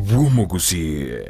bw'Omogusii.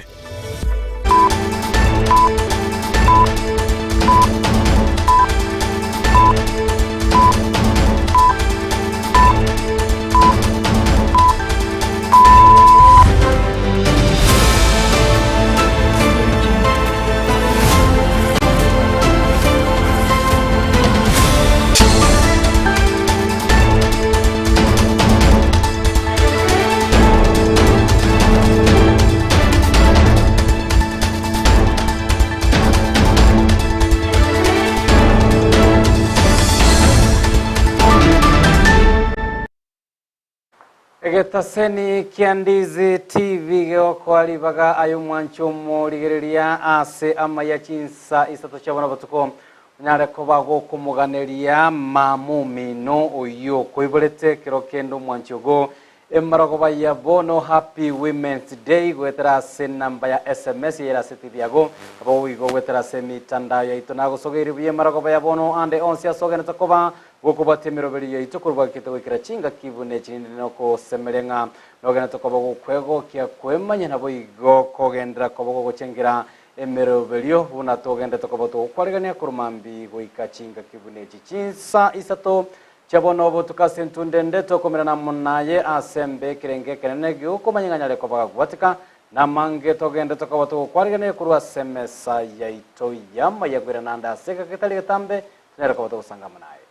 Egetaseni kia Ndizi TV gegokoa ribaga aye omwanchi omorigereria ase amaya chinsa isato chia bono botuko onyare koba gokomoganeria mama omino oyio okoiborete ekero kende omwanchi ogo Emarogoba ya bono Happy Women's Day goetera ase enamba ya sms ere ase TV yago naboigo goetera ase emitandao yaito nagosogeiri buya emarogoba ya bono ande onsi ase ogenete koba gokobwatia emeroberio yaito korwa bwagekete goikera chingaki buna echi rinde nokosemeria ng'a nogenete koba gokwegokia kwemanya naboigo kogenderera koba gogochengera emeroberio buna togenderete koba togokwarigania korwa mambia goika chingaki buna echi chinsa isato Chia bono obotuko ase entunda ende tokomerana amo naye ase embe ekerengo ekenene gi'okomanya ng'a nyare koba gagwatika, na amange togende tokoba togokwarigeneria korwa ase emesa yaito y'amaya koirana ande ase egeka getari getambe tonyare koba togosanga amo naye.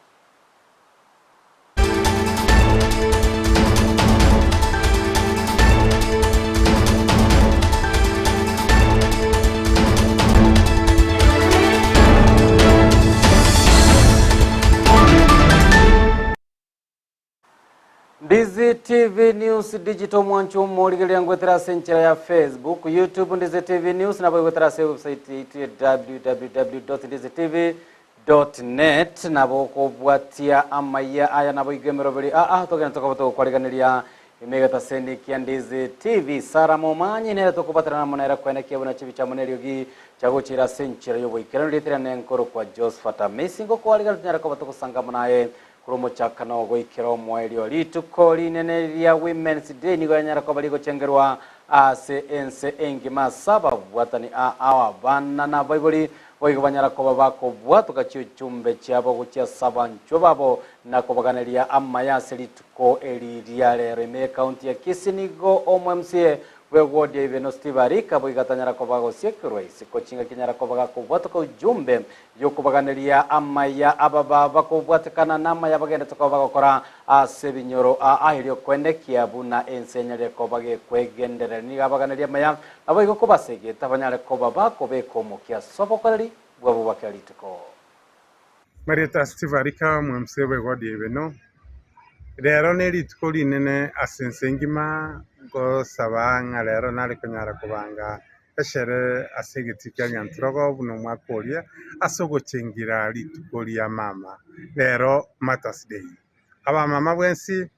Ndizi TV News Digital mwancho omorigereria ngwetera ase enchera ya Facebook, YouTube Ndizi TV News nabo igwetera ase website yaito ya www.ndizitv.net nabo okobwatia amaya aya nabo igo emeroberi aa togende tokoba togokwariganeria Emegetaseni kia Ndizi TV, Sarah Momanyi nere tokobaterana amo nere koenekia buna chibicha amo neriogi chiagochira ase enchera y'oboikeranu rieta riane nkorokwa Josphat Amisi ngokoarigana tonyare koba togosanga amo naye korwa omochakano goikera omoerio. Rituko rinene ria Women's Day nigo yanyara koba rigochengerwa ase ense engima ase ababwatani a ao abana na abaibori boigo banyara koba bakobwatoka chiochumbe chiabo gochia ase abanchwa babo na kobaganeria amaya ase rituko Ko eri ria rero ime y'ekaunti ya Kisii nigo omo MCA bw'ewodi ya Ibeno Steve Arika boigo atanyara koba gosiekerwa isiko chingaki anyara koba gakobwatoka ujumbe yokobaganeria amaya ababa bakobwatekana namaya bagendete koba bagokora ase ebinyoro aa erio koenekia buna ense enyarire koba gekwegendereria nigo abaganeria amaya naboigo kobasegeta banyare koba bakobeka omokia ase obokoreri bwabo bwa kera rituko. Marieta Steve Arika, omwemca bw'egodi ya Ibeno, Rero nerituko rinene ase ense engima, ngosaba ng'a rero nare konyara kobanga eshere ase egetii kia Nyantrogo buna omwaka oria ase ogochengira rituko ria mama, rero Martyrs Day. Abamama bwensi,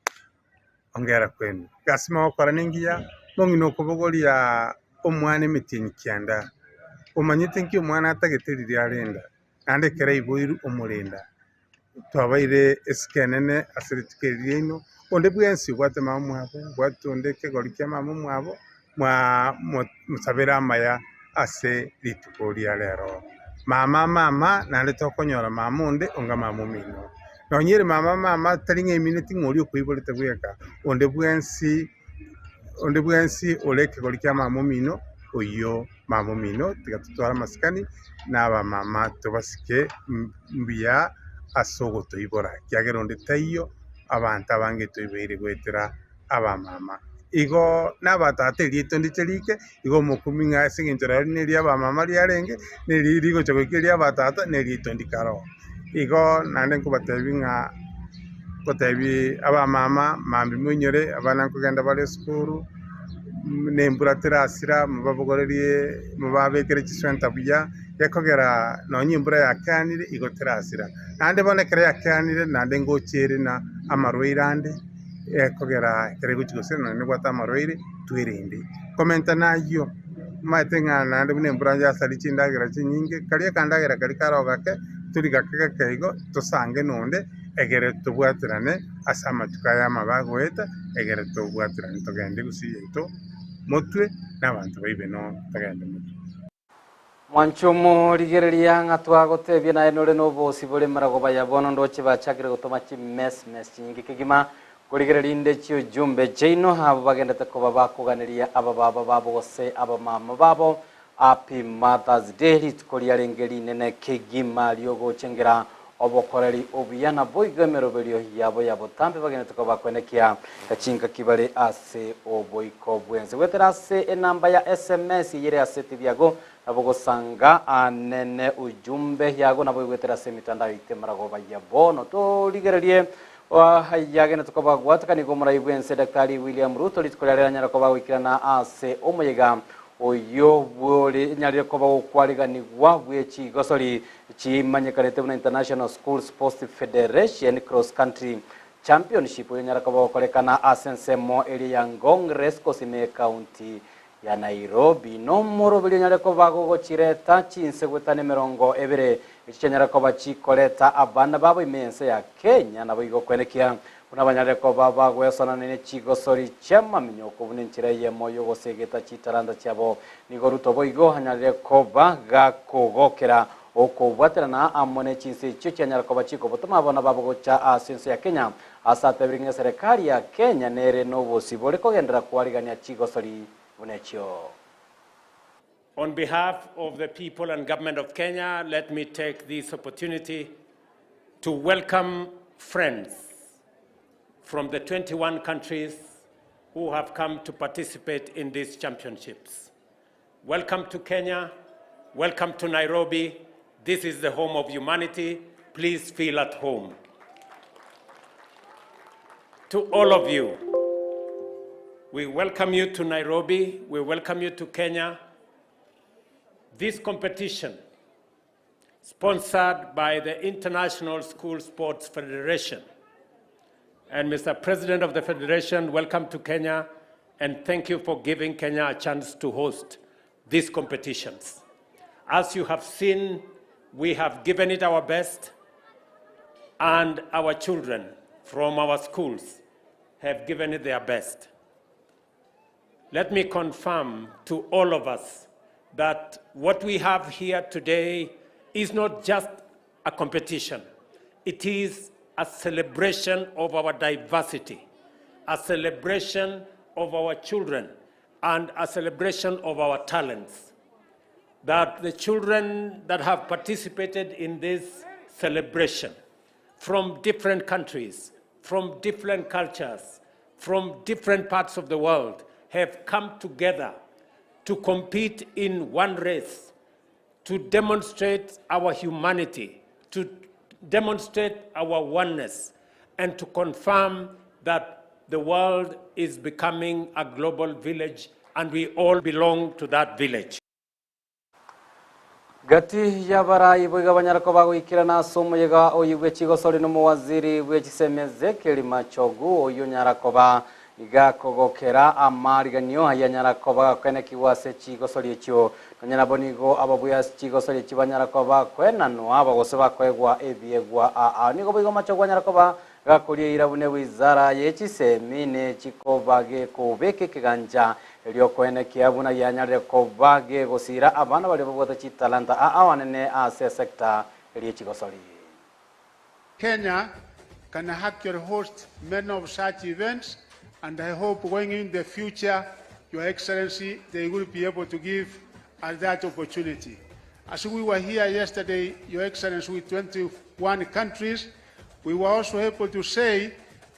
ongera kwenu. Egasi mogokora nengiya, mong'ina okobogoria omwana emetienyi kianda, omanyete nki omwana atagete riria arenda. naende ekero aiboirwe omorenda, twabaire esiko enene ase rituko eri riaino, onde bwensi obwate mama omwabo, obwate onde ekegori kia mama omwabo, mwaa mosabere amaya ase rituko ria rero. Mama mama naende tokonyora mama onde onga mama omino. Nonye ere mama mama tari ng'a emineti ng'a oria okoiborete bweka, onde bwensi onde bwensi ore ekegori kia mama omino, oyio mama omino, tiga totware amasikani na abamama tobasike mbuya ase ogotoibora, ekiagera onde taiyo abanto abange toiboire goetera abamama. Igo nabatata erieta ondiche rike, igo omokumi ng'a ase eng'encho rero neria abamama riarenge, neri rigocha goika eria abatata, na erieta onde karoo. Igo naende nkobatebia ng'a ngotebi abamama mambia moinyore abana nkogenda bare esukuru, na embura terasira mobabogorerie mobabekere chiswenta buya, gekogera nonye embura yakeanire igo terasira. Naende bono ekero yakeanire naende ngocha ere na amarwaire ande, ekogera ekero egochi gosira nonye nebwate amarwaire twerende. Komenta nayio, omanyete ng'a naende buna embura yasaria chindagera chinyinge, karia akandagera karia kare ogake, tori gake gake igo, tosange nonde. Egere tobwaterane ase amatuko aya amabe agoeta, egere tobwaterane togende gusii yaito. Motwe na abanto baibe no togende motwe. Mwanchomo, rigereria ng'a twagotebia naye nore nobosibore maragoba ya bono ndoche bachakire gotoma chimesmes chinyinge kegima korigereria inde chiujumbe chiaino abo bagendete koba bakoganeria abababa babo gose abamama babo Happy Mother's Day rituko riarenge rinene kegima riogochengera obokoreri obuya naboigo emeroberio yabo ya botambe bagenete koba bakwenekia chingaki bare ase oboiko bwense. Goetera ase enamba ya sms eyere ase etibi yago nabo gosanga anene ujumbe yago nabo goetera ase emitandao yaito emaragoba ya bono. Torigererie ayagenete koba gwateka nigo omorai bwense Daktari William Ruto rituko riare anyare koba goikerana ase omoyega oyio bwore nyarire koba gokwariganigwa bwe chigosori Chimanyekanete buna International School Sports Federation Cross Country Championship oyonyara koba gokorekana ase ensemo eria ya Ngong Racecourse ime ekaunti ya Nairobi. Nomoroberi onyare koba gogochireta chinse goetania emerongo ebere echio chianyare koba chikoreta abana babo ime yense ya Kenya naboigo kwenekia buna banyarire koba bagwesonana ne chigosori chi'amaminyoko buna enchera eyemo y'ogosegeta chitalanta chiabo. Nigo Ruto boigo anyarire koba gakogokera okobwaterana amo ne chinse echio chianyara koba chikobotoma abana babo gocha ase ense ya Kenya, ase atebirie ng'a eserekari ya Kenya nere nobosibore kogenderera koarigania chigosori buna echio. On behalf of the people and government of Kenya, let me take this opportunity to welcome friends from the 21 countries who have come to participate in these championships. Welcome to Kenya. Welcome to Nairobi. This is the home of humanity. Please feel at home. To all of you, we welcome you to Nairobi. We welcome you to Kenya. This competition, sponsored by the International School Sports Federation, and Mr. President of the Federation, welcome to Kenya, and thank you for giving Kenya a chance to host these competitions. As you have seen, we have given it our best, and our children from our schools have given it their best. Let me confirm to all of us that what we have here today is not just a competition. It is a celebration of our diversity, a celebration of our children, and a celebration of our talents. That the children that have participated in this celebration from different countries, from different cultures, from different parts of the world have come together to compete in one race, to demonstrate our humanity, to demonstrate our oneness, and to confirm that the world is becoming a global village and we all belong to that village. Gati y'abarai boiga banyara koba goikerana ase omoyega oyo bwe chigosori na omowaziri bwe chisemi Ezekiel Machogu oyio onyara koba iga kogokera amariganio ayio anyara koba gakoenekigwa ase chigosori echio. Nonya nabo nigo ababuya ase chigosori echi banyara koba bakoenanwa aba gose bakoegwa ebiegwa aa. Nigo boigo Machogu anyara koba gakoria eira buna ewizara ye chisemi ne chikoba gekobeka ekegancha erio koenekia buna gianyarire koba gegosira abana baria babwate chitalanta aa anene ase esecta eria echigosori. Kenya can actually host many of such events, and I hope going in the future, Your Excellency, they will be able to give us that opportunity. As we were here yesterday, Your Excellency, with 21 countries, we were also able to say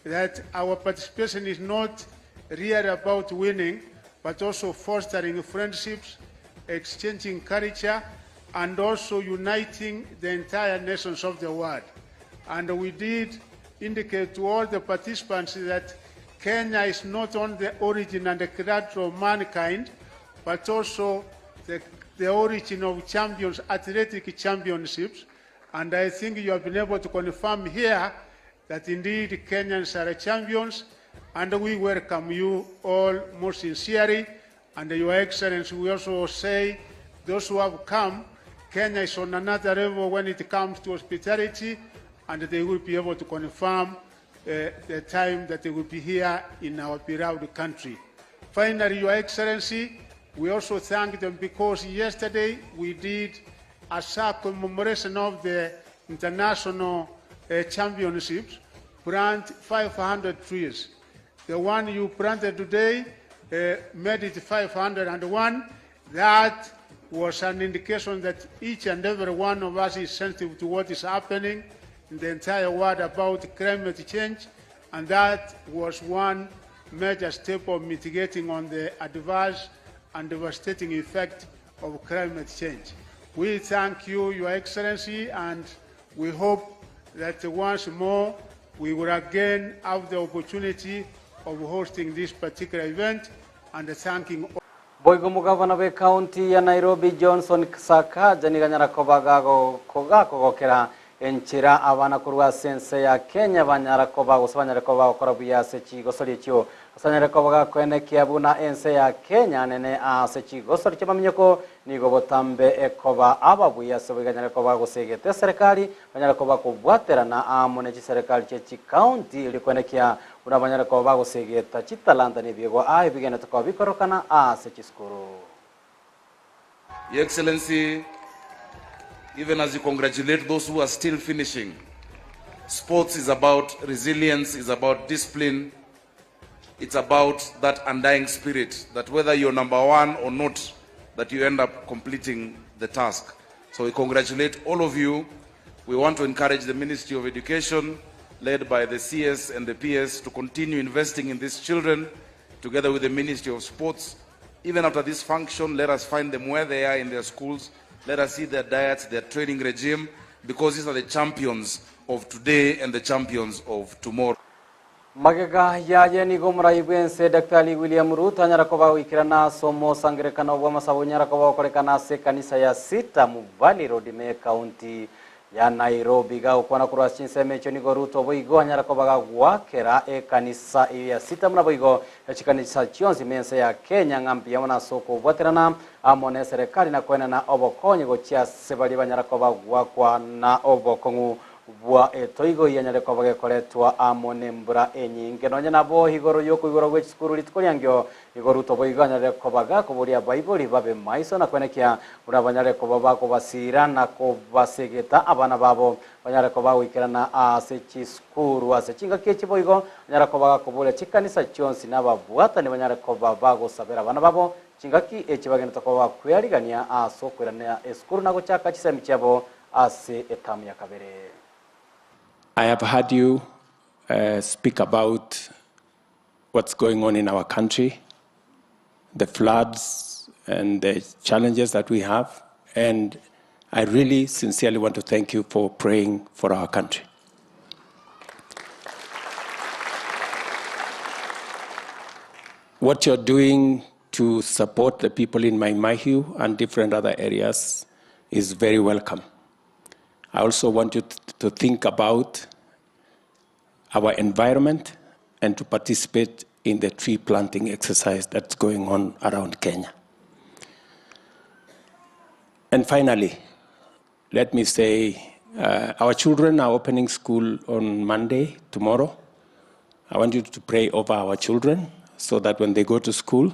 that our participation is not really about winning, but also fostering friendships, exchanging culture, and also uniting the entire nations of the world. And we did indicate to all the participants that Kenya is not only the origin and the creator of mankind, but also the, the origin of champions, athletic championships. And I think you have been able to confirm here that indeed Kenyans are champions, and we welcome you all most sincerely. And Your Excellency, we also say those who have come, Kenya is on another level when it comes to hospitality, and they will be able to confirm the time that they will be here in our beloved country. Finally, Your Excellency, we also thank them because yesterday we did a commemoration of the international uh, championships, plant 500 trees. The one you planted today uh, made it 501. That was an indication that each and every one of us is sensitive to what is happening in the entire world about climate change, and that was one major step of mitigating on the adverse and devastating effect of climate change. We thank you, Your Excellency, and we hope that once more we will again have the opportunity of hosting this particular event and thanking all. Boigo omogavana bw'ecounty ya Nairobi Johnson Sakaja nigo anyara koba gakogokera enchera abana korwa ase ense ya Kenya banyara koba gose banyare koba bagokora buya ase chigosori echio ase anyare koba gakoenekia buna ense ya Kenya nene ase chigosori chiamaminyoko nigo botambe ekoba aba buya ase boigo anyare koba gosegete eserekari banyare koba kobwaterana amo ne chiserekari chia chikaunti erio koenekia buna banyare koba bagosegeta chitalanta na ebiegwa aa ebigenete koba bikorokana ase chisukuru. Your Excellency, even as you congratulate those who are still finishing, sports is about resilience, is about discipline, it's about that undying spirit that whether you're number one or not, that you end up completing the task. So we congratulate all of you. We want to encourage the Ministry of Education, led by the CS and the PS, to continue investing in these children, together with the Ministry of Sports. Even after this function, let us find them where they are in their schools. Let us see their diets, their training regime, because these are the champions of today and the champions of tomorrow. Magega yaye nigo omorai bwense Daktari William Ruto anyara koba goikerana ase omosangerekano bwa amasabo onyara koba gokorekana ase ekanisa ya Sita mu Valley Road ime ekaunti ya Nairobi. Gagokwana korwa ase chinsemo echio nigo Ruto boigo anyara koba gagwakera ekanisa eyo ya Sita buna boigo echikanisa chionsi ime ense ya Kenya ng'a mbuya mono ase okobwaterana amo na eserekari na koenana obokonyi gochia ase baria banyara koba gwakwa na obokong'u bwa etoigo yanyare koba gekoretwa amo nembura enyinge. Nonye nabo igoro yokoigora gwe chisukuru rituko riangio igo Ruto boigo anyare koba gakoboria baibori babe maiso na kwenekia buna banyare koba bakobasira na kobasegeta abana babo banyare koba goikerana ase chisukuru ase chingaki echi boigo anyare koba gakoboria chikanisa chionsi na ababwatani banyare koba bagosabera abana babo chingaki echi bagenete koba bakwearigania ase okwerania esukuru na gochaka chisemi chiabo ase etamu ya kabere. I have heard you speak about what's going on in our country, the floods and the challenges that we have, and I really sincerely want to thank you for praying for our country. What you're doing to support the people in Mai Mahiu and different other areas is very welcome. I also want you to think about our environment and to participate in the tree planting exercise that's going on around Kenya. And finally, let me say, our children are opening school on Monday, tomorrow. I want you to pray over our children so that when they go to school,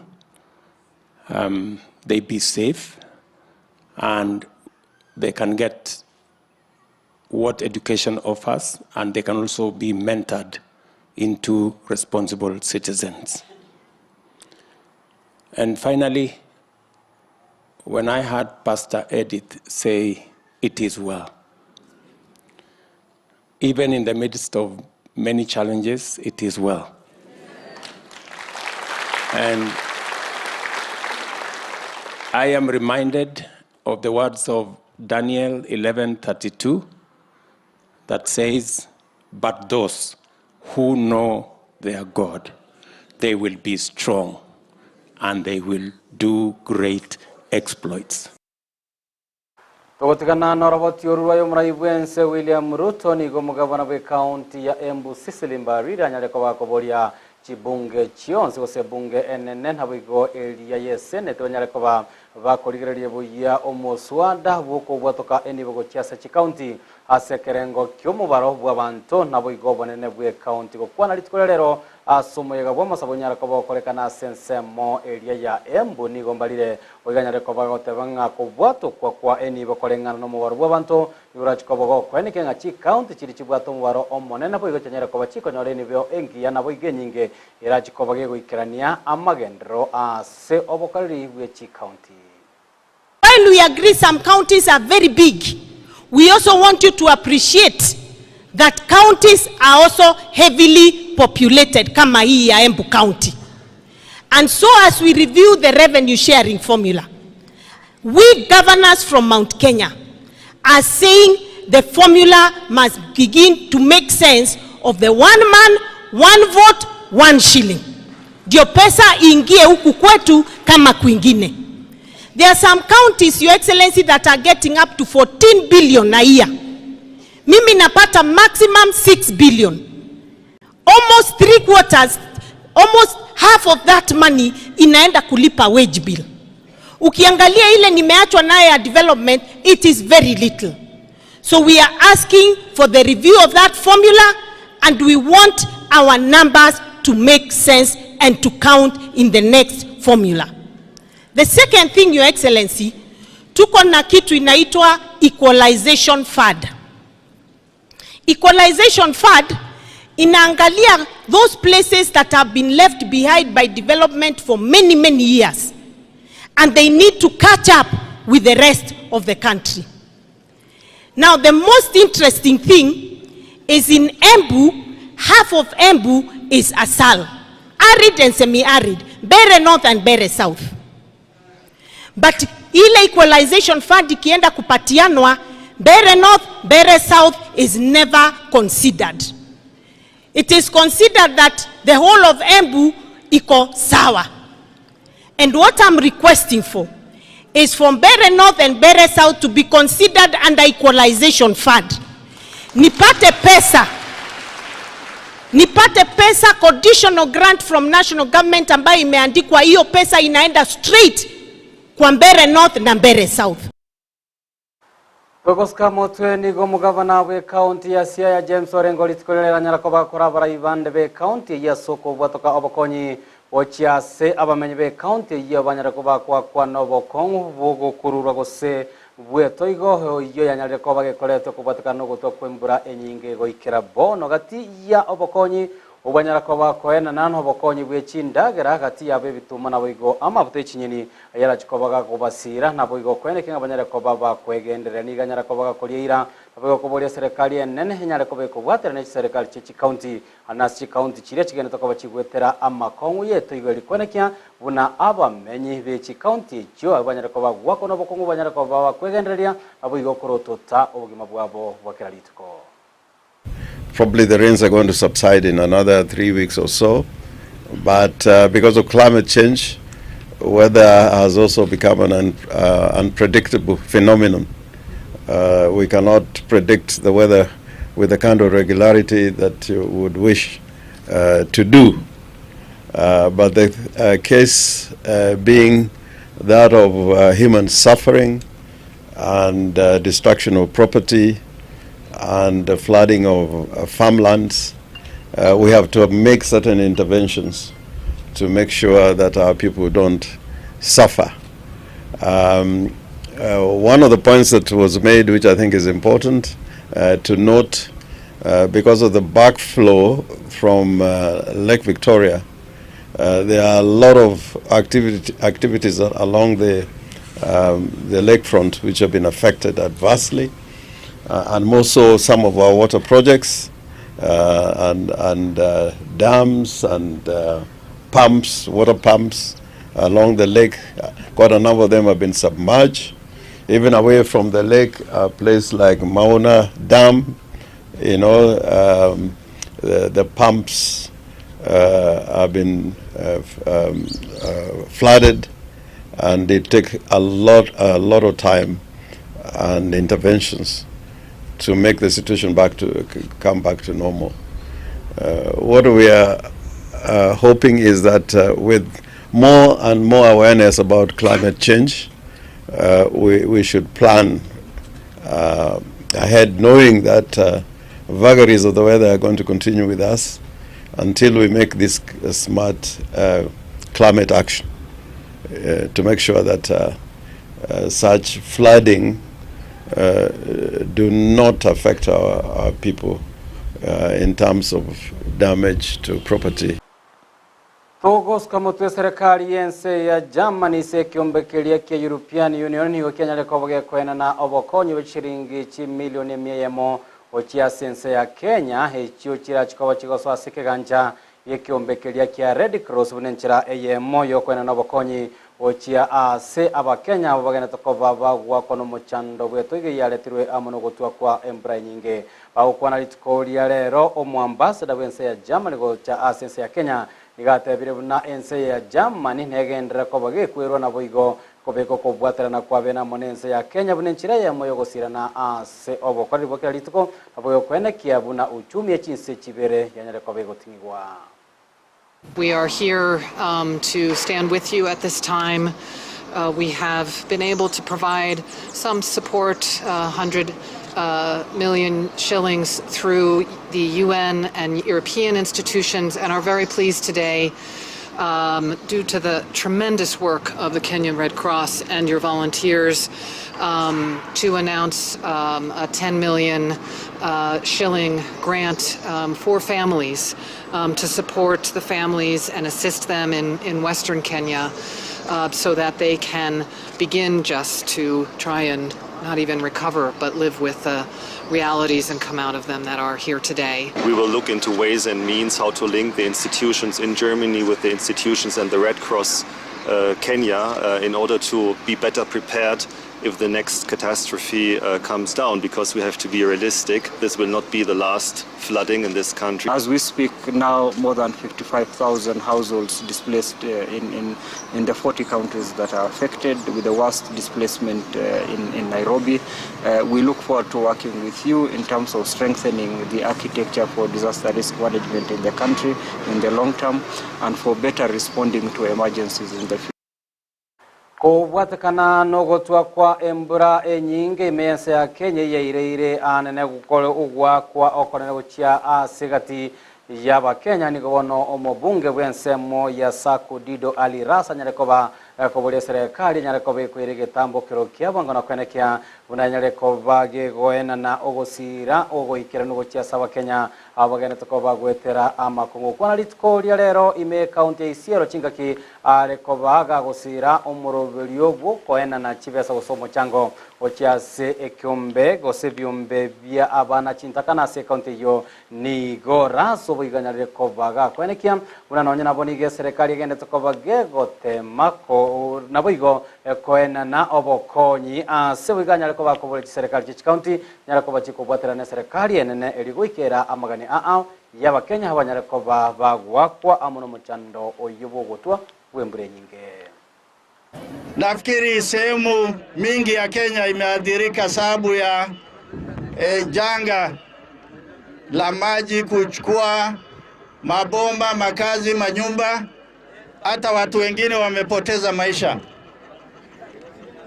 they be safe and they can get what education offers, and they can also be mentored into responsible citizens. And finally, when I heard Pastor Edith say, it is well, even in the midst of many challenges, it is well. And I am reminded of the words of Daniel 11:32 that says, but those who know their God, they will be strong and they will do great exploits. Togotigana na oroboti oru rwayo omorai bwense William Ruto nigo omogabana bwe county ya Embu Cecily Mbarire anyare koba akoboria chibunge chionsi gose bunge enene nabo igo eria ye senate banyare koba bakorigereria buya omoswada bwokobwatoka enibo gochia ase chikaunti ase ekerengo ki'omobaro bw'abanto nabo igo obonene bwe county gokwana rituko rero. Ase omoyega bw'amasabo onyare koba okorekana ase ensemo eria ya Embu nigo mbarire boigo anyare koba agoteba ng'a kobwatokwa kwa enibo koreng'ana nomobaro bw'abanto nigo orachie koba ogokoeneka ng'a chikaunti chiria chibwate omobaro omonene boigo chianyare koba chikonyora enibo engiya naboigo enyinge erachie koba gegoikerania amagenderero ase obokoreri bwe chikaunti. While we agree some counties are very big, we also want you to appreciate that counties are also heavily populated kama hii ya Embu County. And so as we review the revenue sharing formula, we governors from Mount Kenya are saying the formula must begin to make sense of the one man, one vote, one shilling. Ndio pesa iingie huku kwetu kama kwingine. There are some counties, Your Excellency, that are getting up to 14 billion a year. Mimi napata maximum 6 billion. Almost three quarters, almost half of that money inaenda kulipa wage bill. Ukiangalia ile nimeachwa nayo ya development, it is very little. So we are asking for the review of that formula and we want our numbers to make sense and to count in the next formula. The second thing, Your Excellency, tuko na kitu inaitwa equalization fund. Equalization fund inaangalia those places that have been left behind by development for many, many years and they need to catch up with the rest of the country. Now, the most interesting thing is in Embu, half of Embu is Asal, arid and semi-arid, Mbeere North and Mbeere South. But ile equalization fund ikienda kupatianwa, Mbeere North, Mbeere South is never considered. It is considered that the whole of Embu iko sawa. And what I'm requesting for is for Mbeere North and Mbeere South to be considered under equalization fund. Nipate pesa nipate pesa conditional grant from national government ambayo imeandikwa hiyo pesa inaenda straight kwa Mbeere North na Mbeere South. Togosika motwe nigo omogavana bw'ekaunti ya Siaya James Orengo rituko riria riranyara koba akora abarai bande b'ekaunti eyio ase okobwatoka obokonyi gochia ase abamenyi b'ekaunti eyio banyare koba koakwana obokong'u bw'ogokururwa gose bw'etoigo eyio yanyarire koba gekoretwe kobwatekana nogotwa kw'embura enyinge goikera bono gati ya obokonyi obwanyara koba koenana nobokonyi bwe chindagera gati yabo ebituma naboigo amabuta echinyeni ayarachia koba gakobasira naboigo koeneke ng'a banyare koba bakwegendereria nigo anyara koba gakoria eira naboigo koboria serikali enene enyare koba ekobwatera ne chiserikali chie chikaunti ase chikaunti chiria chigenete koba chigwetera amakong'u yeto igo erikwenekia buna abamenyi be chikaunti echio banyare koba gwakwa nobokong'u banyare koba bakwegendereria naboigo korotota obogima bwabo bwa kera rituko. Probably the rains are going to subside in another 3 weeks or so. But because of climate change, weather has also become an unpredictable phenomenon. We cannot predict the weather with the kind of regularity that you would wish to do. But the case being that of human suffering and destruction of property and the flooding of farmlands, we have to make certain interventions to make sure that our people don't suffer. One of the points that was made, which I think is important to note, because of the backflow from Lake Victoria, there are a lot of activities along the lakefront which have been affected adversely, and more so some of our water projects and dams and pumps, water pumps along the lake. Quite a number of them have been submerged. Even away from the lake, a place like Mauna Dam, the pumps have been flooded, and it takes a lot of time and interventions to make the situation come back to normal. What we are hoping is that with more and more awareness about climate change, we should plan ahead, knowing that vagaries of the weather are going to continue with us, until we make this smart climate action to make sure that such flooding do not affect our people in terms of damage to property. Togosuka motwe eserekari y'ense ya Germany ase ekeombe keria kia European Union nigo kianyare koba gekoenana obokonyi bwe chiringi chimilioni emia eyemo gochia ase ense ya Kenya echio chirachi koba chigosoa ase ekegancha gi'ekeombe keria kia Red Cross buna enchera eyemo y'okoenana obokonyi gochia ase Abakenya abwo bagenete koba bagoakwa nomochando bw'etoigo eyaretirwe amo nogotwa kwa embura enyinge. Bagokwana rituko ria rero, Omoambassador bw'ense ya Germany gocha ase ense ya Kenya nigo atebire buna ense ya Germany negenderere koba gekwerwa naboigo kobeka okobwaterana kwabene amo nense ya Kenya buna enchera eyemo yogosirana ase obokoreri bwa kera rituko naboigo koenekia buna uchumi ye chinse chibere yanyare koba egoting'igwa. We are here to stand with you at this time. We have been able to provide some support, 100 million shillings through the UN and European institutions, and are very pleased today, due to the tremendous work of the Kenyan Red Cross and your volunteers, to announce a 10 million shilling grant for families to support the families and assist them in Western Kenya so that they can begin just to try and not even recover, but live with the realities and come out of them that are here today. We will look into ways and means how to link the institutions in Germany with the institutions and the Red Cross Kenya in order to be better prepared if the next catastrophe comes down, because we have to be realistic. This will not be the last flooding in this country. As we speak now, more than 55,000 households displaced in the 40 counties that are affected, with the worst displacement in Nairobi. We look forward to working with you in terms of strengthening the architecture for disaster risk management in the country in the long term and for better responding to emergencies in the future. Kobwatekana nogotwa kwa embura enyinge ime y'ense ya Kenya yaireire anene gokore ogwakwa okonene gochia ase gati y'Abakenya nigo bono omobunge bw'ensemo ya Sako Dido Ali Rasa anyare koba koboria eserekari enyare koba ekoira egetambo kero kia bwango na kwenekia buna enyare koba gegoenana ogosira ogoikeranu gochia ase Abakenya abo bagenete koba goetera amakong'u. Kwana rituko ria rero ime ekaunti ya Isiolo chingaki are koba gagosira omoroberio bw'okoenana chibesa gose omochango gochia ase ekeombe gose ebiombe bia abana chintakana ase ekaunti eyio nigo Raso boiganyarire koba gakwenekia buna nonye nabo nigo eserekari egendete koba gegotema ko nabo igo ekoenana obokonyi ase boiganyare koba kobora chiserekari chia chikaunti nyara koba chikobwaterana eserekari enene eri goikera amagani aa y'Abakenya abanyare koba bagwakwa amo nomochando oyo bogotwa bw'embura enyinge. Nafikiri sehemu mingi ya Kenya imeathirika sababu ya janga la maji kuchukua mabomba, makazi, manyumba, hata watu wengine wamepoteza maisha.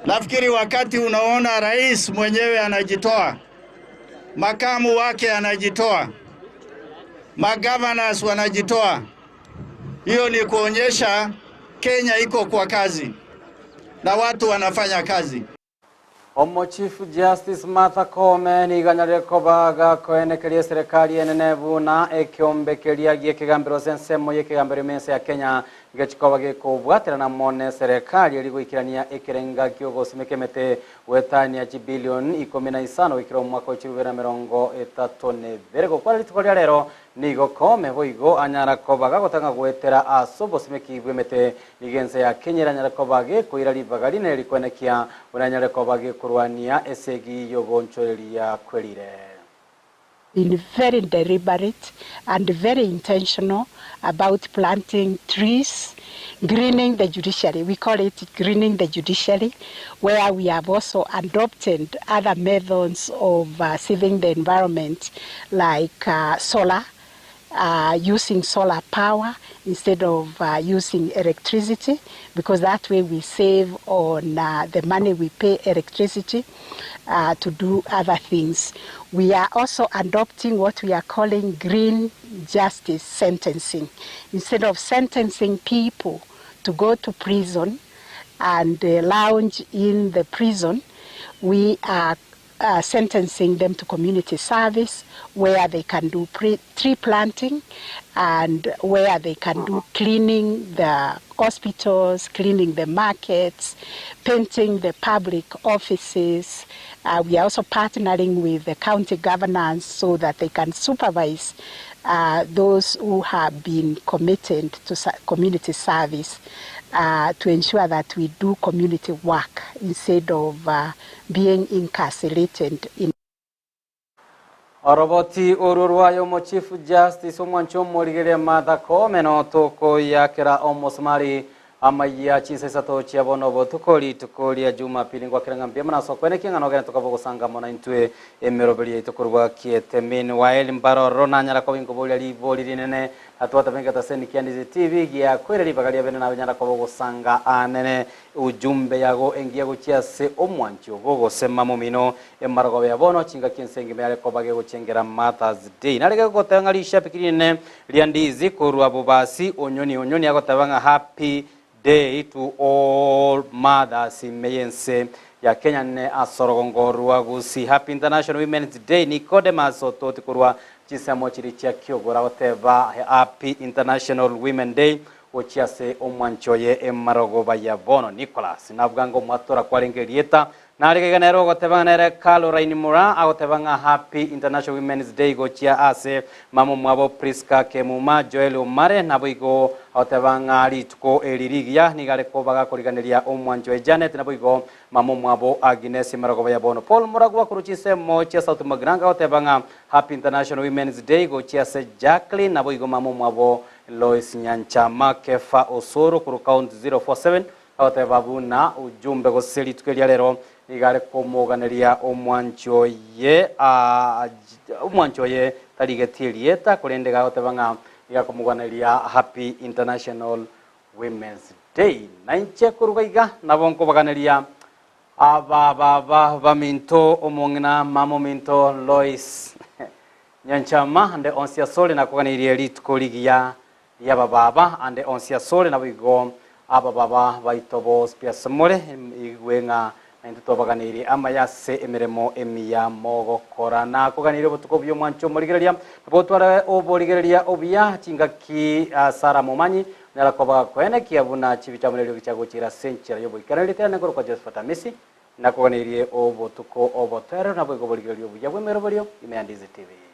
Nafikiri wakati unaona rais mwenyewe anajitoa, makamu wake anajitoa, magovernors wanajitoa, hiyo ni kuonyesha Kenya iko kwa kazi na watu wanafanya kazi. Omo Chief Justice Martha Koome niganyarire kobaga koenekeria serikali enene buna ekiombe keria giekegambero ase ensemo y'ekegambero ime ense ya Kenya gechikoba gekobwaterana mone serikali eri goikerania ekerenga kiogosimeka emete gwetania chibilioni ikomi na isano goikera omwaka wa chibibere na mirongo etato na ebere. Gokwana rituko ria rero nigo Koome boigo anyara koba gagotanga gwetera ase obosimeki bwa emete nigo ense ya Kenya eranyare koba gekoira ribaga rinene rikwenekia buna anyare koba gekorwania esegi yogonchoreria kwerire. Been very deliberate and very intentional about planting trees, greening the judiciary. We call it greening the judiciary, where we have also adopted other methods of saving the environment, like solar Using solar power instead of using electricity because that way we save on the money we pay electricity to do other things. We are also adopting what we are calling green justice sentencing. Instead of sentencing people to go to prison and lounge in the prison, we are sentencing them to community service where they can do tree planting and where they can do cleaning the hospitals, cleaning the markets, painting the public offices. We are also partnering with the county governance so that they can supervise those who have been committed to community service to ensure that we do community work instead of being incarcerated in Oroboti orwo rwaye omo Chief Justice omwanchi omorigereria Martha Koome notokoyakera omosumari Amayia chinsa isato chia bono obotuko, rituko ria Jumapili ngwakera ng'a mbuya mono ase okwenekia ng'a nogende tokaba ogosanga amo naintwe emeroberi yaito korwa kiete. Meanwhile, mbare ororo nanyara koba inkoboria ribori rinene na twateba engetaseni kia Ndizi TV giakoire ribaga ria bene nabe nyara koba ogosanga anene ujumbe yago engiya gochia ase omwanchi ogo gose mama omino emarogoba ya bono chingaki ense engima yare koba gegochengera Mother's Day. Nare gegoteba ng'a rishabiki rinene Ria ndizi korwa bobasi onyoni onyoni agoteba ng'a happy day to all mothers ime yense ya Kenya ne ase orogongo rwa Gusii. Happy International Women's Day Nicodemus Ototi korwa chinsemo chiria chia Kiogoro agoteba happy International Women Day gochia ase omwanchi oye emarogoba ya bono Nicholas nabuga ng'a omwatora kwarenge erieta Nare iga nere ogoteba ng'a nere Caroline Mura agoteba ng'a Happy International Women's Day gochia ase mama omwabo Prisca Kemuma, Joel Omare naboigo agoteba ng'a rituko eri rigiya nigo are koba gakoriganeria omwanchi oye Janet naboigo mama omwabo Agnes Marogoba ya bono. Paul Muragwa korwa chinsemo chia South Mugirango agoteba ng'a Happy International Women's Day gochia ase Jacqueline naboigo mama omwabo Lois Nyanchama Kefa Osoro korwa County 047 Agoteba buna ujumbe gose rituko eria rero nigo are komoganeria omwanchi oye, omwanchi oye tarigeti erieta korende iga agoteba ng'a nigo akomoganeria Happy International Women's Day. Na inche koruga iga nabo nkobaganeria aba baba baminto omong'ina mama ominto Lois Nyanchama ande onsi asore nakoganeirie rituko rigiya Ri'abababa ande onsi asore, naboigo abababa baito bonsi ase more, igwe ng'a naintwe twabaganeirie amaya ase emeremo emiya mogokora. Nakoganeirie obotuko obuya omwanche omorigereria, nabo otware oborigereria obuya chingaki Sara momanyi, onyare koba gakoenekia buna chibicha amo neriogi chiagochiira ase enchera y'oboikeranu. Rieta riane nkorokwa Josephat Amisi, nakoganeirie obotuko obotoereru naboigo oborigereria obuya bw'emeroberio ime ya Ndizi TV.